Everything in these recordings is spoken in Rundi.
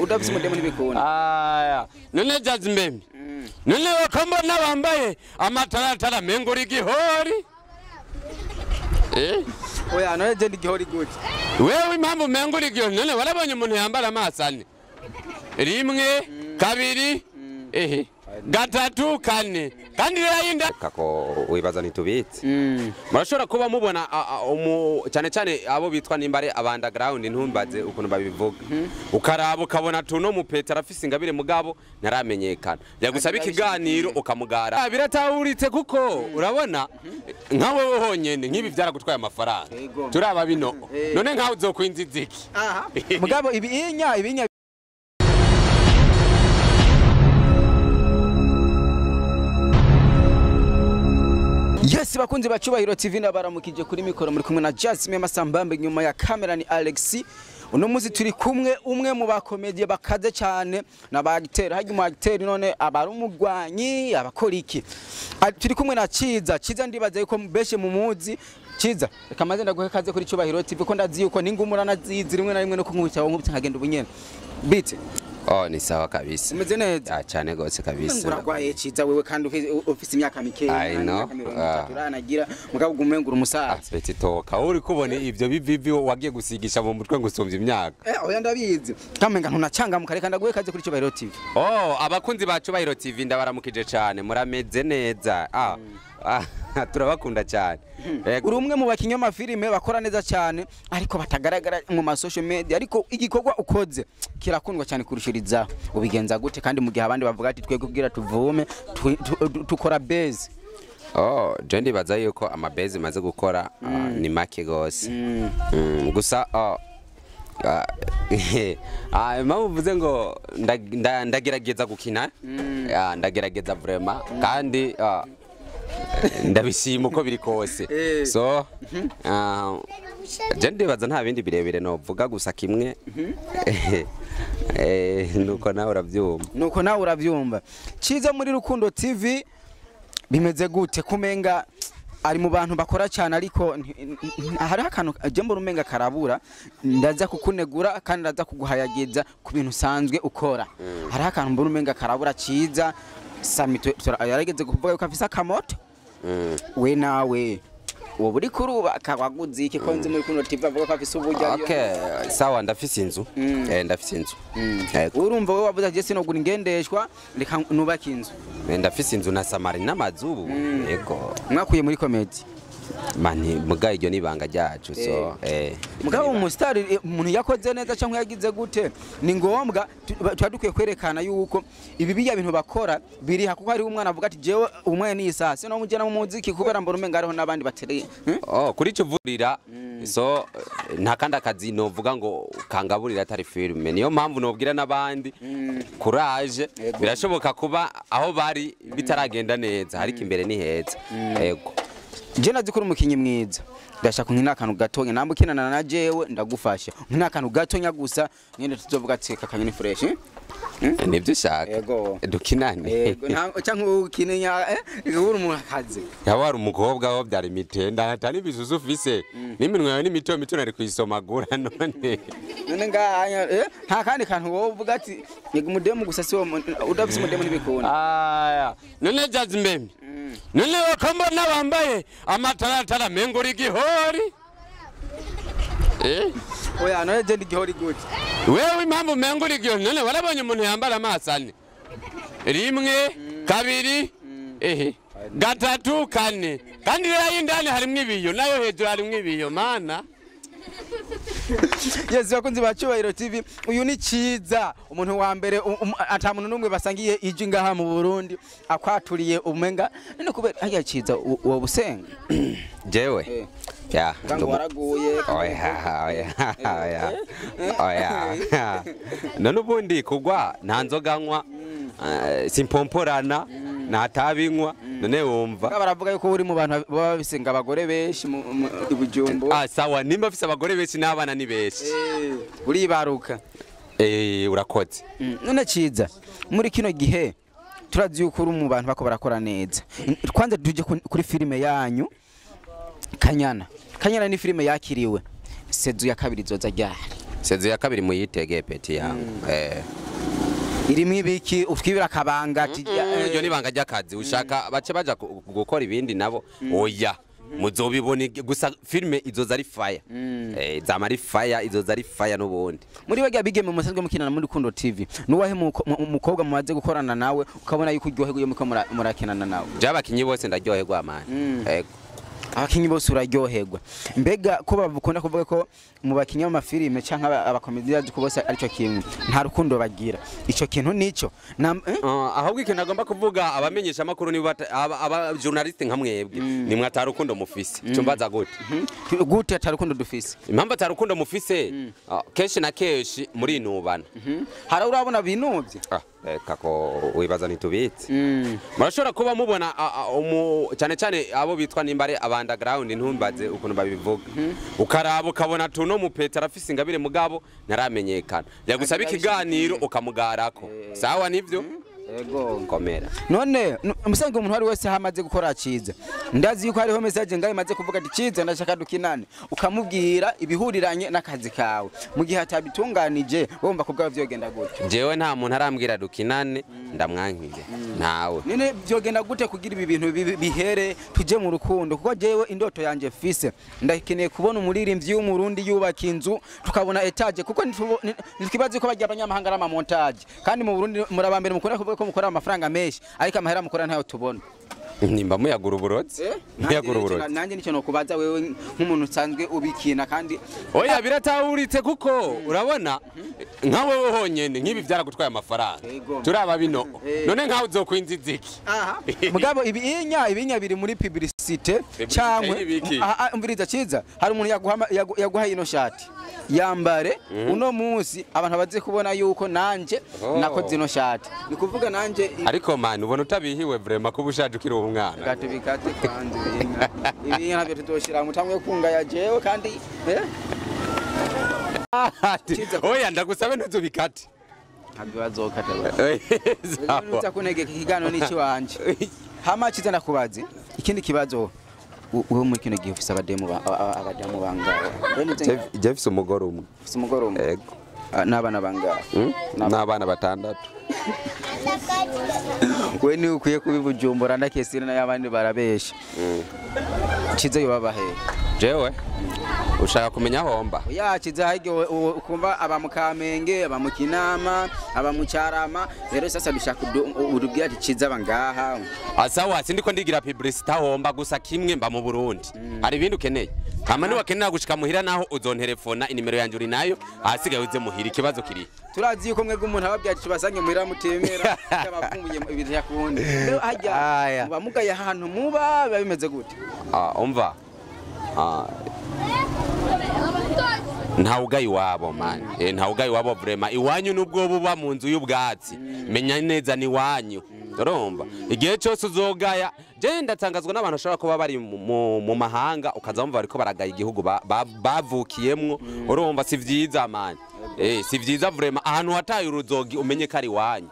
Udafise umudemu ntibikunda. Aya, none Jazz Mbembe, none ko mbona bambaye amataratara mengo uri igihori? Eh? Oya, none je ndi igihori gute? Wewe impamvu mengo uri igihori, none warabonye umuntu yambara amaso ane? Rimwe, kabiri, ehe, gatatu, kane. Kandi rero yinda kako wibaza ntitubitse. Murashobora kuba mubona cyane cyane abo bitwa nimbare aba underground, ntumbaze ukuntu babivuga, ukaraba ukabona tuno mupeta arafise ingabire mugabo ntaramenyekana, yagusaba ikiganiro ukamugara. Biratahuritse kuko urabona nka wewe honyene nk'ibi byaragutwaye amafaranga. Yego. Turaba bino none nkawe uzokwinjiza iki? Aha. Mugabo ibinya ibinya. Yes, bakunzi ba Cyubahiro TV, ndabaramukije. Kuri mikoro muri kumwe na Jasmine Masambambe, nyuma ya kamera ni Alex. Uno muzi turi kumwe umwe mu bakomedie bakaze cyane na ba acteur, hagi mu acteur none abari umugwanyi abakora iki? Turi kumwe na Ciza. Ciza ndibaza yuko beshe mu muzi. Ciza, reka maze ndaguhe kaze kuri Cyubahiro TV, ko ndazi yuko ningumura nazizi rimwe na rimwe no kunkubita nkubita nkagenda ubunyene. Bite? Oh, ni sawa kabisa. Umeze neza? Ah, cyane gose kabisa. Uragwaye Ciza wewe, kandi ufise imyaka mikeya. I know. Imyaka 30 uranagira, mugabo ugumengura umusaza. Petit toka uri kubona ivyo bivivi wagiye gusigisha mu mutwe ngo usumvye imyaka. Eh, oya, ndabizi. Kamenga ntunacangamuka, reka ndaguhe kaze kuri Cyubahiro TV. Oh, abakunzi ba Cyubahiro TV ndabaramukije cyane, murameze neza. Turabakunda cyane. Yego. Uri umwe mu bakinyi b'amafilime bakora neza cyane ariko batagaragara mu ma social media, ariko igikorwa ukoze kirakundwa cyane kurushiriza. Ubigenza gute kandi mu gihe abandi bavuga ati twebwe kugira tuvume tukora base? Oh, je ndibaza yuko amabezi maze gukora ni make gose. Gusa oh, impamvu mvuze ngo ndagerageza gukina, ndagerageza vraiment kandi ndabishima uko biri kose. So je ndibaza nta bindi birebire novuga, gusa kimwe nuko nawe urabyumva. Nuko nawe urabyumva. Ciza, muri Rukundo TV bimeze gute? Kumenga ari mu bantu bakora cyane, ariko hariho akantu je mbona umenga karabura. Ndaza kukunegura kandi ndaza kuguhayagiza ku bintu usanzwe ukora. Hariho akantu mbona umenga karabura. Ciza Sami yarageze kuvuga yuko afise akamoto. We nawe wowe uri kurubaka, waguze iki, ko nzi muri Rukundo TV avuga ko afise uburyo ariyo? Okay, sawa, ndafise inzu. Ndafise inzu. Yego. Urumva wowe wavuze ati sinogura ingendeshwa, reka nubake inzu. Ndafise inzu na Samari n'amazu ubu. Yego. Mwakuye muri comedy? Mani muga iryo ni ibanga ryacu, so Mugabo umusitari, umuntu yakoze neza cyangwa yagize gute, ni ngombwa tuba dukwiye kwerekana yuko ibi biya bintu bakora biriha, kuko hariho umwana avuga ati jewe umwana ni isaha sino mujyana mu muziki kubera mbona umenga hariho n'abandi batereye. Oh, kuri ico vurira, so nta kandi akazi novuga ngo kangaburira atari filme, niyo mpamvu nobwira n'abandi courage. Birashoboka kuba aho bari bitaragenda neza, ariko imbere ni heza. Yego. Je nazi ko uri umukinyi mwiza, ndashaka nkina akantu gatonya, namba ukinana na jewe ndagufasha nkina akantu gatonya gusa nyine tuzovuga ati kakanye ni fresh, eh? Nibyo ushaka? Yego. Dukinane? Yego, cyangwa ukinenya uri umuntu akazi. Yaba wari umukobwa wo byari mitenda, atari ibisusu ufise n'iminwa yawe ni mito mito, nari kuyisomagura none. None ngahanya nta kandi kantu wowe uvuga ati yego umudemu gusa si wo udafise umudemu ntibikunda. Aya, none Jazz Mbembe, none ko mbona bambaye amataratara mengo uri igihori? Eh? Oya, none je ndi igihori gute? Wewe impamvu mengo uri igihori, none warabonye umuntu yambara amaso ane? Rimwe, kabiri, ehe, gatatu, kane. Kandi rero y'indani harimwo ibiyo, nayo hejuru harimwo ibiyo, mana. Yes, bakunzi ba Cyubahiro TV, uyu ni Ciza, umuntu wa mbere ata muntu n'umwe basangiye ijwi ngaha mu Burundi akwaturiye umenga. None kubera hajya Ciza uwo busenga? Jewe? Ya. Ngo waraguye? Oya, oya, oya, oya, none ubundi kugwa nta nzoga nywa, simpomporana, nta tabi nywa, none wumva? Baravuga yuko uri mu bantu baba bisenga abagore benshi i Bujumbura. Ah, sawa, nimba afise abagore benshi n'abana ni benshi. Uribaruka. Urakoze. None Ciza, muri kino gihe turazi yuko uri mu bantu bako barakora neza. Kwanza tuje kuri filime yanyu Kanyana. Kanyana ni filime yakiriwe, saison ya kabiri izoza ryari? Saison ya kabiri muyitege, petit yangu. Irimo ibiki? Utwibira akabanga ati Iryo ni ibanga ry'akazi. Ushaka bace baja gukora ibindi nabo? Oya, muzobibona. Gusa filme izoza ari fire, zama ari fire, izoza ari fire n'ubundi. Muri barya bigeme musanzwe mukinana muri Rukundo TV, nuwahe umukobwa mumaze gukorana nawe ukabona yuko uryoherwa iyo muriko murakinana nawe? Je abakinyi bose ndaryoherwa, man. Ego. Abakinyi bose uraryoherwa. Mbega ko bakunda kuvuga ko mu bakinyi b'amafilime canke abakomedi ko bose aricyo kimwe, nta rukundo bagira, ico kintu nico? Ahubwo ikintu agomba kuvuga, abamenyesha amakuru ni aba journaliste nka mwebwe, nimwe ata rukundo mufise. Cyo mbaza gute? Gute ata rukundo dufise? Impamvu ata rukundo mufise, kenshi na kenshi murinubana. Hari urabona binuvye? Ah, reka ko wibaza ntitubitse. Murashobora kuba mubona cyane cyane abo bitwa nimba ari aba underground, ntumbaze ukuntu babivuga, ukaraba ukabona tuno mupeta arafise ingabire mugabo ntaramenyekana, yagusaba ikiganiro ukamugarako. Sawa, nivyo? Ego. Komera. None musanzwe umuntu ari wese hamaze gukora ciza, ndazi yuko hariho message ngayo imaze kuvuga ati "Ciza, ndashaka dukinane", ukamubwira ibihuriranye n'akazi kawe, mu gihe atabitunganije wumva kubwawe vyogenda gute? Jewe nta muntu arambwira dukinane ndamwankiye, ntawe. None vyogenda gute kugira ibi bintu bihere tuje mu rukundo? Kuko jewe indoto yanje fise, ndakeneye kubona umuririmbyi w'Umurundi yubaka inzu, tukabona étage, kuko ntitwibaze ko barya abanyamahanga ari amamontage, kandi mu Burundi muri abambere mukunda kuvuga ko mukora amafaranga menshi, ariko amahera mukora ntayo tubona. Nimba muyagura uburozi, muyagura uburozi. Nanjye nicyo nokubaza wewe nk'umuntu usanzwe ubikina kandi. Oya, biratahuritse, kuko urabona nka wewe honyene nk'ibi byaragutwaye amafaranga. Yego. Turaba bino. None nkawe uzokwinjiza iki? Aha. Mugabo ibinya biri muri publicité cyangwa y'ibiki? Aha, umviriza Ciza, hari umuntu yaguha ino shati, yambare uno munsi abantu baze kubona yuko nanje Oh. nakoze ino shati, ni kuvuga nanje Ariko man, ubona utabihiwe vraiment kuba ushaje ukiri umwana. Gato bikate kwanze ibinya, ibinya ntabyo tutoshira mutamwe kunga ya jewe kandi Ciza. Oya, ndagusabe ntuzubikate. Ntabyo bazokata. Sawa. Nuza kuntegeka, ikiganiro ni ikiwanje. Hama Ciza, ndakubaze ikindi kibazo. Wewe muri kino gihe ufise abademu abadamu bangahe? Wewe Jeff ufise umugore umwe. Ufise umugore umwe? Ego. Ah, n'abana bangahe? N'abana batandatu. We ni ukwiye kubibujumbura, ndakesira n'abandi barabesha. Ciza yoba he? Jewe ushaka kumenya homba? Ya, Ciza hige ukumva aba mu Kamenge, aba mu Kinama, aba mu Cyarama. Rero sasa dushaka urubwira ati Ciza aba ngaha. Asawa, sindiko ndigira publicity homba, gusa kimwe, mba mu Burundi. Hari ibindi ukeneye? Hama niwakenera gushika muhira naho uzontelefona, inimero yanjye uri nayo, ahasigaye uze muhira. Ikibazo kiri Turazi yuko mwebwe umuntu ababwira ati tubasange muhira mutemera, abavumbuye ibintu yakundi. Rero hajya Aya. muba mugaye ahantu muba, biba bimeze gute? Ah, umva. Ah, ntawe ugaye iwabo, man. Ntawe ugaye iwabo vraiment. Iwanyu nubwo buba mu nzu y'ubwatsi, menya neza ni iwanyu. Urumva igihe cyose uzogaya. Je ndatangazwa n'abantu bashobora kuba bari mu mahanga, ukaza wumva bariko baragaya igihugu bavukiyemwo. Urumva si vyiza, man. Si vyiza vraiment. Ahantu wataye uruzogi umenye ko ari iwanyu.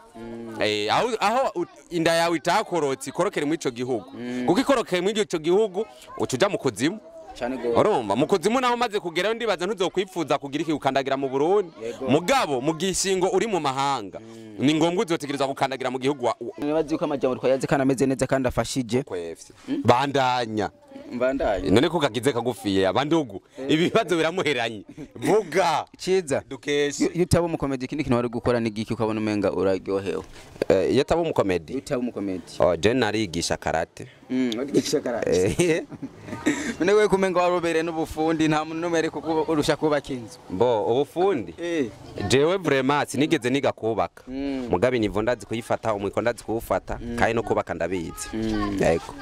Aho inda yawe itakorotse ikorokere muri ico gihugu, kuko ikorokeye muri ico gihugu uca uja mu kuzimu. Cyane gose. Urumva mu kuzimu naho umaze kugerayo, ndibaza ntuzokwifuza kugira iki, gukandagira mu Burundi. Yego. Mugabo mu gishingo uri mu mahanga, ni ngombwa uzotegerezwa gukandagira mu gihugu Nibazi yuko amajambo twayaze kandi ameze neza kandi afashije. Kwefye, bandanya. Mbandanye. None ko kagize kagufiye abandugu, ibibazo biramuheranye, vuga. Ciza, Dukeshe. iyo utaba umukomedi, ikindi kintu wari gukora ni giki ukabona umenga uraryohewe? Iyo ataba umukomedi? Iyo utaba umukomedi. Oh, je narigisha karate. Urigisha karate? None wewe kumenga warobereye n'ubufundi, nta muntu n'umwe ariko urusha kubaka inzu. Bo ubufundi, jewe vraiment sinigeze niga kubaka, mugabe nivo ndazi kuyifata, umwiko ndazi kuwufata, kandi no kubaka ndabizi. Yego.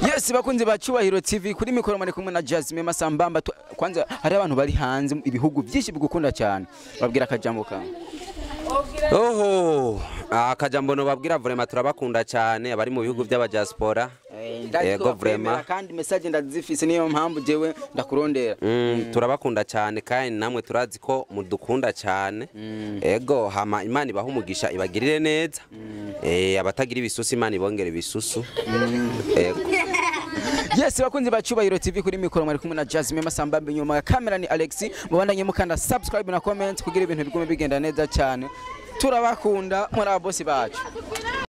Yes, bakunzi ba Cyubahiro TV, kuri mikoro mari kumwe na Jasmine Masambamba. Kwanza hari abantu bari hanze ibihugu byinshi bigukunda cyane, babwira akajambo kawe. Oho, akajambo no babwira, vraiment turabakunda cyane abari mu bihugu by'abadiaspora. Yego, vraiment. Kandi message ndazifise, niyo mpamvu jewe ndakurondera. Turabakunda cyane kandi namwe turazi ko mudukunda cyane. Ego, hama Imana ibaha umugisha, ibagirire neza. Abatagira ibisusu Imana ibongere ibisusu. Ego. Yes, bakunzi ba Cyubahiro TV, kuri mikoro mwari kumwe na Jasmine Masamba, inyuma ya kamera ni Alex. Mubandanye mukanda subscribe na comment kugira ibintu bigume bigenda neza cyane. Turabakunda muri ababosi bacu.